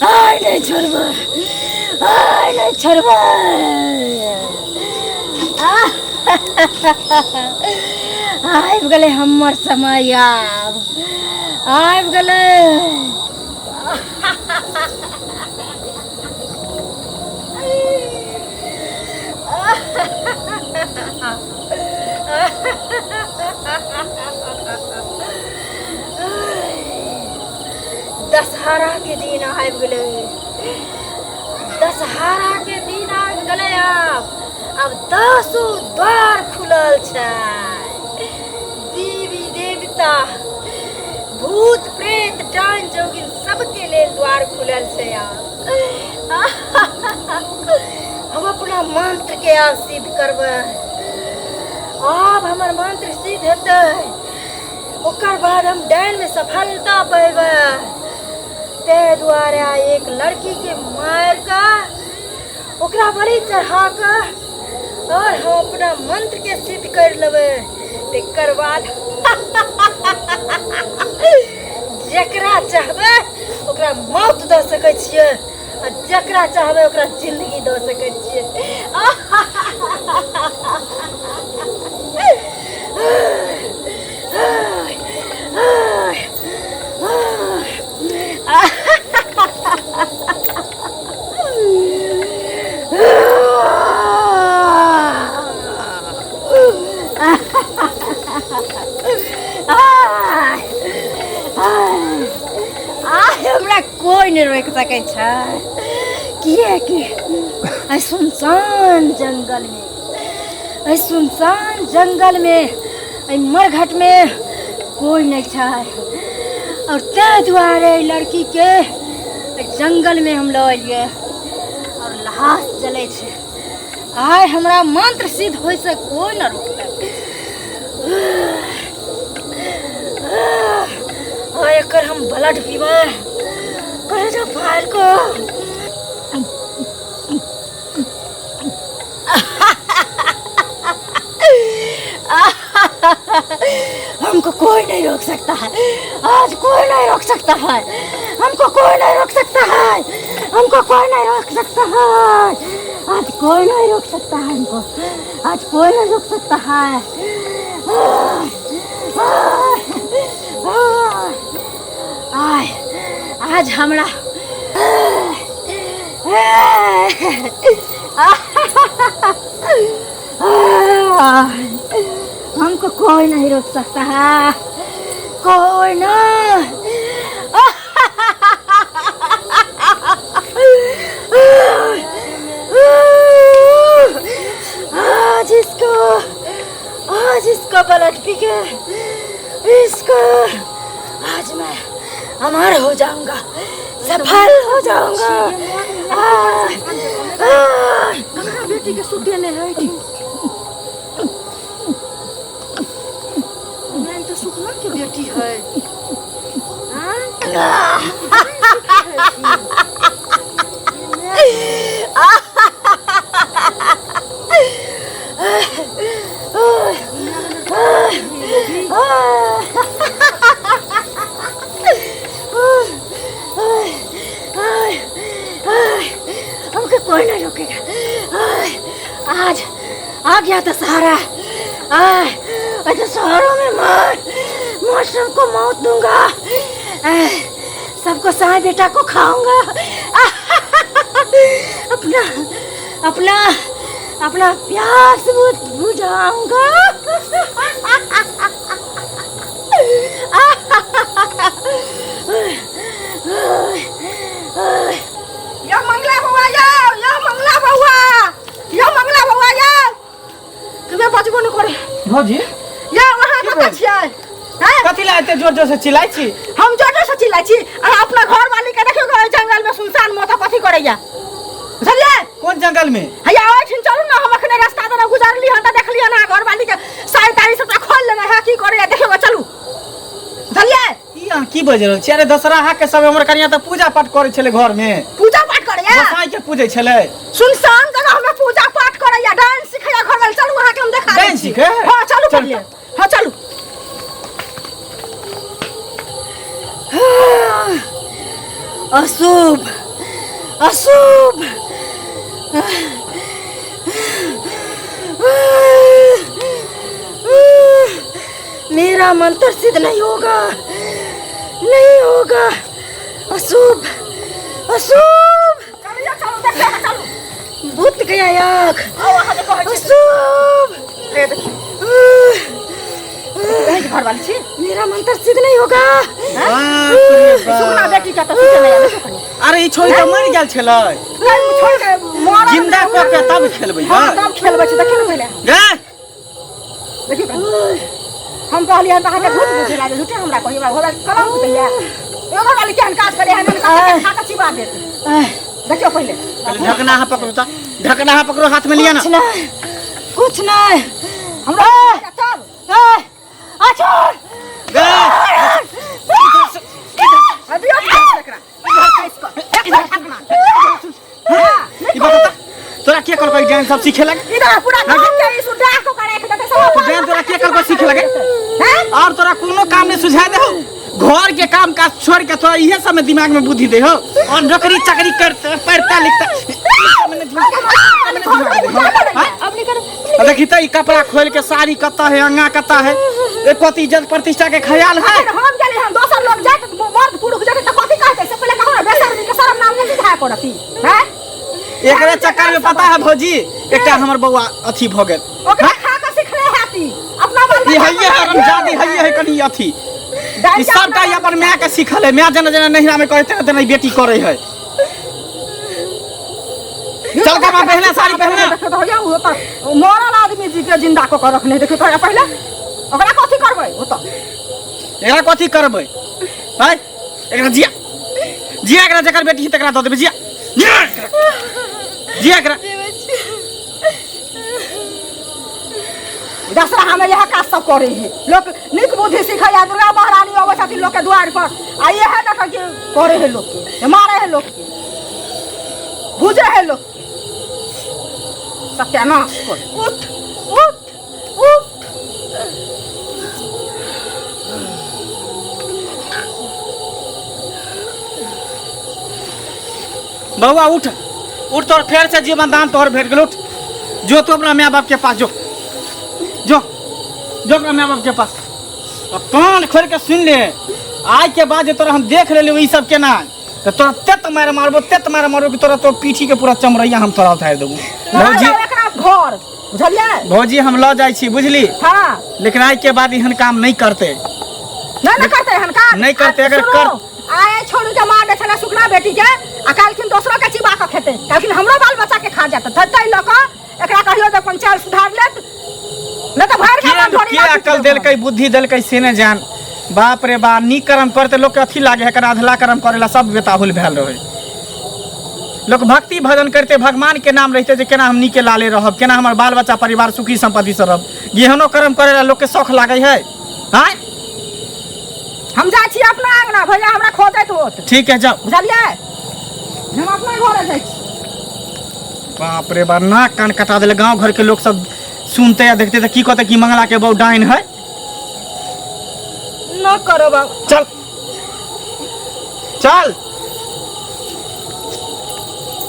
आइ नहि छोड़बै, आइ नहि छोड़बै। आबि गेलै हमर समय, आब आबि गेलै। दशहरा के दिन आबि गेलै, दशहरा के दिन आबि गेलै। आब आब दसो द्वार खुलल छै। देवी देवता, भूत प्रेत, डाइन जोगिन सबके लेल द्वार खुलल छै। आब हम अपना मंत्र के आब सिद्ध करबै। आब हमर मंत्र सिद्ध हेतै, ओकर बाद हम डाइन में सफलता पेबै। ताहि दुआरे आइ एक लड़की के मारि कऽ, ओकरा बलि चढ़ा कऽ और हम अपना मंत्र के सिद्ध कर लेबै। तकर बाद जकरा चाहबै ओकरा मौत दऽ सकै छियै आ जकरा चाहबै ओकरा जिंदगी दऽ सकै छियै। आइ हमरा कोइ नहि रोकि सकै छै, किएकि एहि सुनसान जंगलमे, एहि सुनसान जंगलमे, एहि मरघटमे कोइ नहि छै। और ताहि दुआरे एहि लड़कीके एहि जंगलमे हम लऽ एलियै और लहास जलै छै। आइ हमरा मंत्र सिद्ध होइसँ कोइ नहि रोकतै। आइ एकर हम ब्लड पीबै, कलेजा फाड़ि कऽ। हमको कोई नहीं रोक सकता है, आज कोई नहीं रोक सकता है। हमको कोई नहीं रोक सकता है, हमको कोई नहीं रोक सकता है, आज कोई नहीं रोक सकता है हमको, आज कोई नहीं रोक सकता है। आय आज हमरा हमको कोई नहीं रोक सकता है, कोई नहीं। आज इसको, आज इसका ब्लड पी के इसको आज मैं अमर हो जाऊंगा, सफल हो जाऊंगा। ककरा बेटी के सुतेने है? नहीं तो सुखना के बेटी है। हाँ? हमको कोई नहीं रोकेगा। आज आ गया दशहरा। आज दशहरा में मैं मैं सबको मौत दूंगा, सबको साई बेटा को खाऊंगा, अपना अपना अपना प्यास बुझाऊंगा। यो मंगला बौआ, यो यो मंगला बौआ, यो मंगला बौआ, यो तुम्हें बजबो न करे। भौजी। यो अहाँ की कतऽ भेल? छियै? हैं? कथी ला एते जोर जोर से चिल्लाइ छी? हम जोर जोर से चिल्लाइ छी? अहाँ अपना घर वाली के देखियौ गऽ, जंगल में सुनसान में ओतऽ कथी करैया, बुझलियै? कोन जंगल में? हैया ओहिठिन चलू ने, हम अखने रास्ता दने गुजरली हन तऽ देखली हन अहाँ घर वाली के साड़ी ताड़ी सबटा खोल लेने है, की करैया देखियौ गऽ, बाजि रहल छी? अरे दशहरा के समय हमर कनिया तऽ पूजा पाठ करै छलै घर में। पूजा पाठ करैया? गोसाई के पूजै छलै। सुनसान जगह में पूजा पाठ करैया, डांस सिखैया घर में। चलू, अहाँके हम देखा दै डांस छी। सीखै? हाँ, चलू। चल। पहिले, हाँ, चलू। अशुभ, अशुभ। मेरा मंत्र सिद्ध नहीं होगा, नहीं होगा। अशुभ, अशुभ। चलू यौ, चलू, देखियौ ने, चलू। भूत गया आँख। आउ, अहाँ जे कहै छी। अशुभ। हे देखियौ, अहीं के घरवाली छी। मेरा मंत्र सिद्ध नहीं होगा। बाप रे बाप। सुगना बेटी के तऽ सुते नहि आबै कनी। अरे ई छोरी तऽ मरि गेल छलै। नहीं, छोड़ के मरल। जिंदा कऽ के तब खेलबै। हाँ, तब खेलबै छी। देखियौ ने पहिले। गे। देखियौ कनी। हम कहलियै हन तऽ अहाँके झूठ बुझे लागल। झूठे हमरा कहियो हमरा घरवाली कलंक दैया। एगो घरवाली केहन काज करे हन, खा कऽ चिबा देत। देखियौ पहिले। पहिले ढकना अहाँ पकड़ू तऽ, ढकना अहाँ पकड़ू, हाथ में लिअ ना। कुछ नहीं, कुछ नहीं। हमरा तब अच्छा। गे। दियौ एकरा। ई बता तऽ, तोरा के कहलकै डांस सब सीखे लगे? इधर पूरा गाँव के ई सुड्डा को करे के देते सब। डांस तोरा के कहलकै सीखे लगे? हैं? और तोरा कोनो काम नहीं सुझाए देहो? घर के काम काज छोड़ के तोरा इहे सब में दिमाग में बुद्धि देहो और नौकरी चाकरी करते, पढ़ता लिखता, ई सब में नहीं दिमाग देहो। हाँ? अब नहीं कर। अब देखी तऽ ई कपड़ा खोल के साड़ी कत्ता है, अंगा कत्ता है, एको इज्जत प्रतिष्ठा के ख्याल है? अगर हम गेले हम दोसर लोग जात, मर्द पुरुष जात तऽ कथी कहते से पहिले कहू ने। बेशर्मी के शरम नाम नहीं बुझाय पड़ती हैं। एकरे चक्कर में पता है भौजी, एकटा हमर बौआ अथी भऽ गेल। ओकरा खा के सिखले हैती अपना बाल। ई हइये है हरामजादी, हइये है कनी अथी। ई सबटा ई अपन माय के सीखल है। माय जेना जेना नैहरा में करे तेना तेना ई बेटी करे है। चल कपड़ा पहना, साड़ी पहना। देखो तो होया, वो तो मरल आदमी जी के जिंदा को कर रखने। देखो तो पहिले ओकरा कथी करबै ओ तो। एकरा कथी करबै है? एकरा जिया, जिया एकरा। जकर बेटी है तकरा दऽ देबै। जिया, जिया एकरा, जिया एकरा। दसरा में यह काज सब करे है लोग। नीक बुद्धि सिखै है दुर्गा महारानी अबै छथिन लोग के द्वार पर, आ इएह देखै कि करे है लोग के, मारे है लोग के, भूजे है लोग के, सत्यानाश कर। उठ, उठ, उठ। बउआ, उठ, उठ। तोहर फेर से जीवन दान तोहर भेट गेल। उठ, जो तू अपना माय बाप के पास जो, जो, जो अपना माय बाप के पास। आ कान खोल के सुन ले, आइ के बाद जे तोरा हम देख लेली ई सब केना तऽ तोरा तेत मारे मारबो, तेत मारे मारबो कि तोरा तो पीठी के पूरा चमड़ैया हम तोरा उतारि देबो। भौजी, लऽ जाउ एकरा घर, बुझलियै? भौजी, हम लऽ जाइ छी, बुझली? हाँ। लेकिन आइ के बाद एहन काम नहीं करते। नहीं ना करते हन काज। नहीं करते, अगर सुनू, आए छोड़ू के मार दे छला सुखना बेटी के, आ कालखिन दोसरो के चिबा के खेते, कालखिन हमरो बाल बच्चा के खा जात। तै लऽ कऽ एकरा कहियो जे अपन चाल सुधार लेत, नहीं तऽ भरि के गाम ढोरी के ना अकल पीट। देलकै, बुद्धि देलकै से ने जान। बाप रे बा, नीक कर्म करते लोग के अथी लागे है, अधला कर्म करेला सब बेताहुल भेल रहे। लोग भक्ति भजन करते, भगवान के नाम रहते जे केना हम नीके लाले रहब, केना हमर बाल बच्चा परिवार सुखी संपत्ति से रहब। एहनो कर्म करेला लोग के शौख लागे है। आँय? हम जाइ छी अपना अंगना, भैया हमरा खोजैत होत। ठीक है, जाओ। बुझलियै? हम अपना घरे जाइ छी। बाप रे बाप, नाक कान कटा देले। गांव घर के लोग सब सुनते या देखते तऽ की कहते कि मंगला के बहु डाइन है। न करब आब। चल, चल।